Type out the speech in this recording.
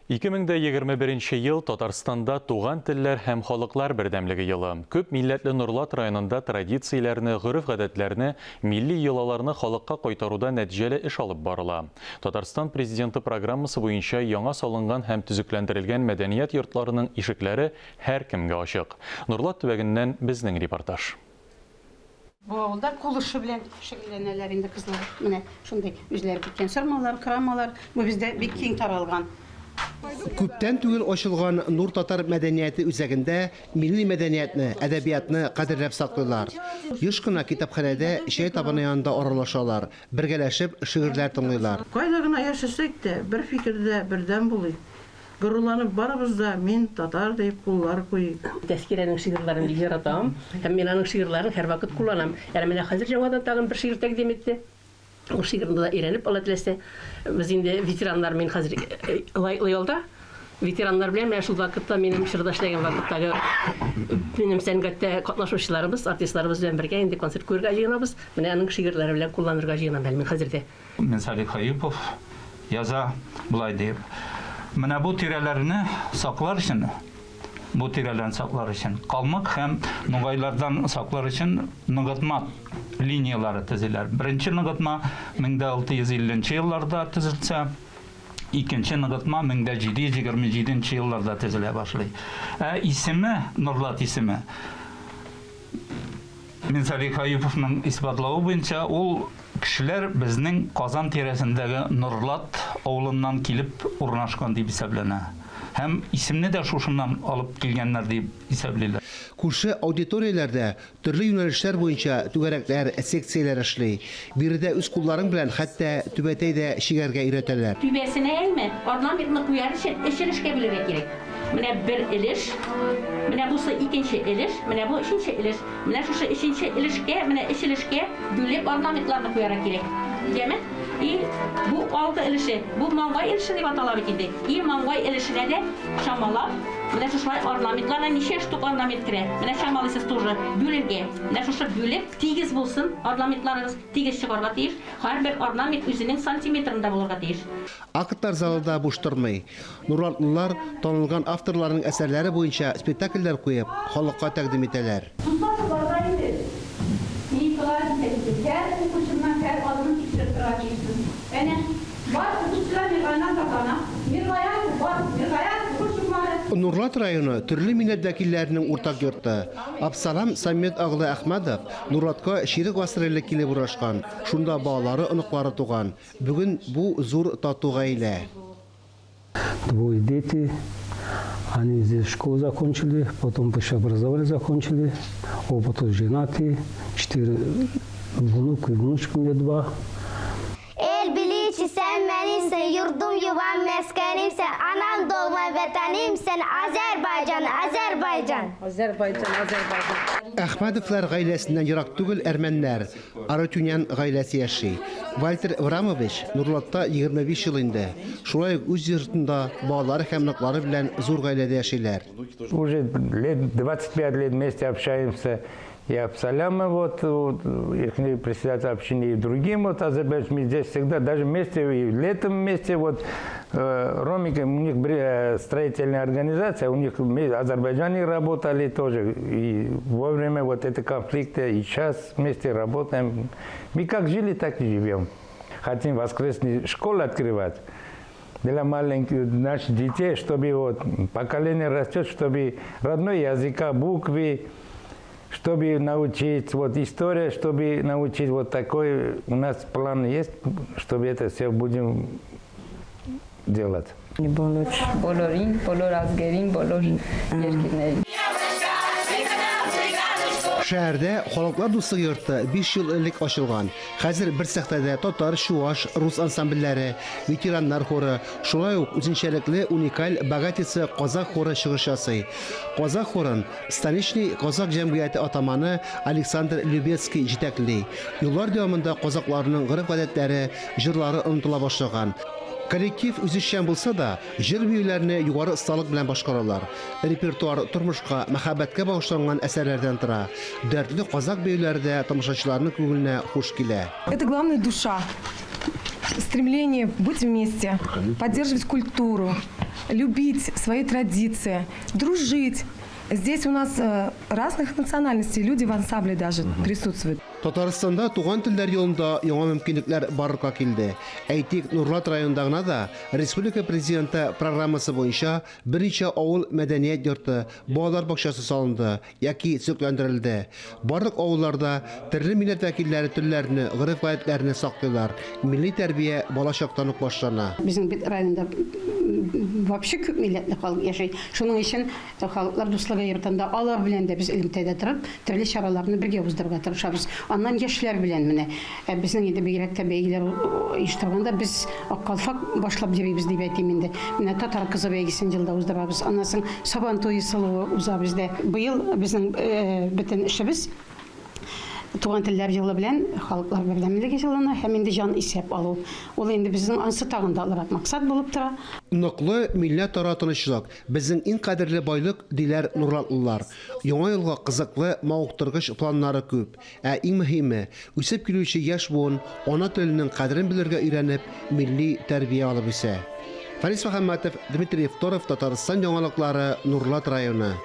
2021 ел Татарстанда туган телләр һәм халыклар бердәмлеге елы. Күп милләтле Нурлат районында традицияләрне, гореф-гадәтләрне, милли йолаларны халыкка кайтаруда нәтиҗәле эш алып барыла. Татарстан Президенты программасы буенча яңа салынган һәм төзекләндерелгән мәдәният йортларының ишекләре һәркемгә ачык. Нурлат төбәгеннән безнең репортаж. Бу авылда кул эше белән шөгыльләнәләр инде кызлар. Менә шундый үзләре беткән сырмалар, крамалар. Бу бездә бик киң таралган. Күптән түгел ачылган Нур татар мәдәнияте үзәгендә милли мәдәниятне, әдәбиятны кадерләп саклыйлар. Еш кына китапханәдә чәй табыны янында аралашалар, бергәләшеп шигырьләр тыңлыйлар. Кайда гына яшәсәк тә, бер фикердә, бердәм булыйк. Горурланып барыбыз да мин татар диеп куллар куйыйк. Тәзкирәнең шигырьләрен бик яратам һәм мин аның шигырьләрен һәрвакыт кулланам. Әле менә хәзер яңадан тагын бер шигырь тәкъдим итте. Ул шигырьне дә өйрәнеп, Алла теләсә, без инде ветераннар, мин хәзер лаеклы ялда. Ветераннар белән менә шул вакытта минем чорда эшләгән вакыттагы минем сәнгатьтә катнашучыларыбыз, артистларыбыз белән бергә инде концерт куярга җыенабыз. Менә аның шигырьләре белән кулланырга җыенам әле мин хәзер дә. Минсалих Әюпов яза болай диеп. Менә бу тирәләрне саклар өчен, бу тирәләрне саклар өчен, калмык һәм нугайлардан саклар өчен ныгытма линияләре төзиләр. Беренче ныгытма 1650 нче елларда төзелсә, икенче ныгытма 1727 нче елларда төзелә башлый. Ә исеме, Норлат исеме, Минсалих Әюповның исбатлавы буенча, ул кешеләр безнең Казан тирәсендәге Норлат авылыннан килеп урнашкан дип исәпләнә. Һәм исемне дә шушыннан алып килгәннәр дип исәплиләр. Күрше аудиторияләрдә төрле юнәлешләр буенча түгәрәкләр, секцияләр эшли. Биредә үз кулларың белән хәтта түбәтәй дә чигәргә өйрәтәләр. Түбәсенә әйме, орнаментны куяр өчен өч өлешкә бүлергә кирәк. Менә бер өлеш, менә бусы икенче өлеш, менә бу өченче өлеш. Менә шушы өченче өлешкә, менә өч өлешкә бүлеп орнаментларны куярга кирәк. Яме? И бу алгы өлеше, бу маңгай өлеше дип атала бит инде. И маңгай өлешенә дә чамалап, менә шушылай орнаментларга ничә штук орнамент керә? Менә чамалыйсыз тоже бүлергә. Менә шушы бүлеп, тигез булсын орнаментларыгыз, тигез чыгарга тиеш. Һәрбер орнамент үзенең сантиметрында булырга тиеш. Актлар залы да буш тормый. Нурлатлылар танылган авторларның әсәрләре буенча спектакльләр куеп, халыкка тәкъдим итәләр. Дуслар барда инде. Линейкалар кисәтте. Һәр укучымнан һәр адымын тикшереп торырга тиешсез. Әнә, бар, укытучылар Миргаяннан зарлана. Миргаян, бар, Миргаян, сугыш чукмары. Нурлат районы, төрле милләт вәкилләренең уртак йорты. Абсалам Саммед оглы Әхмәдов Нурлатка чирек гасыр элек килеп урнашкан, шунда балалары, оныклары туган. Бүген бу зур тату гаилә. Двое дети, они здесь школу закончили, потом высшее образование закончили, оба тоже женаты, четыре внука и внучка у меня два. El bilir ki sən mənimsən, yurdum, yuvam, məskənimsən, anam doğma vətənimsən, Azərbaycan, Azərbaycan. Azərbaycan, Azərbaycan. Әхмәдовлар гаиләсеннән ерак түгел әрмәннәр, Арутюнян гаиләсе яши. Вальтер Врамович Нурлатта 25 ел инде. Шулай ук үз йортында балалары һәм оныклары белән зур гаиләдә яшиләр. Уже лет 25 лет вместе общаемся. И Абсалямы, вот, вот, их председатель общины, и другим вот азербайджанцами здесь всегда, даже вместе, и летом вместе, вот, Ромик, у них строительная организация, у них азербайджане работали тоже, и во время вот этого конфликта, и сейчас вместе работаем. Мы как жили, так и живем. Хотим воскресные школы открывать для маленьких наших детей, чтобы вот поколение растет, чтобы родной языка, буквы, чтобы научить, вот история, чтобы научить, вот такой у нас план есть, чтобы это все будем делать. Բոլոր, բոլորին, բոլոր ազգերին, բոլոր երկիրներին։ Шәһәрдә Халыклар дуслыгы йорты 5 ел элек ачылган. Хәзер бер сәхнәдә татар, чуаш, рус ансамбльләре, ветераннар хоры, шулай ук үзенчәлекле уникаль Богатица казак хоры чыгыш ясый. Казак хорын Станичный казак җәмгыяте атаманы Александр Любецкий җитәкли. Еллар дәвамында казакларның гореф-гадәтләре, җырлары онытыла башлаган. Коллектив үзешчән булса да, җыр-биюләрне югары осталык белән башкаралар. Репертуар тормышка, мәхәббәткә багышланган әсәрләрдән тора. Дәртле казак биюләре дә тамашачыларның күңеленә хуш килә. Это главное душа. Стремление быть вместе, поддерживать культуру. любить свои традиции, дружить. Здесь у нас э, разных национальностей люди в ансамбле даже присутствуют. Татарстанда туган телләр елында яңа мөмкинлекләр барлыкка килде. Әйтик, Нурлат районында гына да республика президенты программасы буенча берничә авыл мәдәният йорты, балалар бакчасы салынды яки төзекләндерелде. Барлык авылларда төрле милләт вәкилләре телләрне, гореф-гадәтләрне саклыйлар. Милли тәрбия бала чактан ук башлана. Безнең бит районда вообще күп милләтле халык яши. Шуның өчен Халыклар дуслыгы йортында алар белән дә без элемтәдә торып, төрле чараларны бергә уздырырга тырышабыз. Аннан яшьләр белән менә ә безнең инде бигрәк тә бәйгеләр оештырганда без Ак калфак башлап йөрибез дип әйтим инде. Менә Татар кызы бәйгесен елда уздырабыз. Аннан соң Сабан туе сылуы уза бездә. Быел безнең бөтен эшебез Туган телләр елы белән халыклар бердәмлеге елына һәм инде җан исәп алу. Ул инде безнең ансы тагын да олырак максат булып тора. Ныклы милләтара тынычлык, безнең иң кадерле байлык, диләр нурлатлылар. Яңа елга кызыклы, мавыктыргыч планнары күп. Ә иң мөһиме, үсеп килүче яшь буын ана теленең кадерен белергә өйрәнеп, милли тәрбия алып үсә. Фәнис Мөхәммәтов, Дмитрий Евторов, Татарстан яңалыклары, Нурлат районы.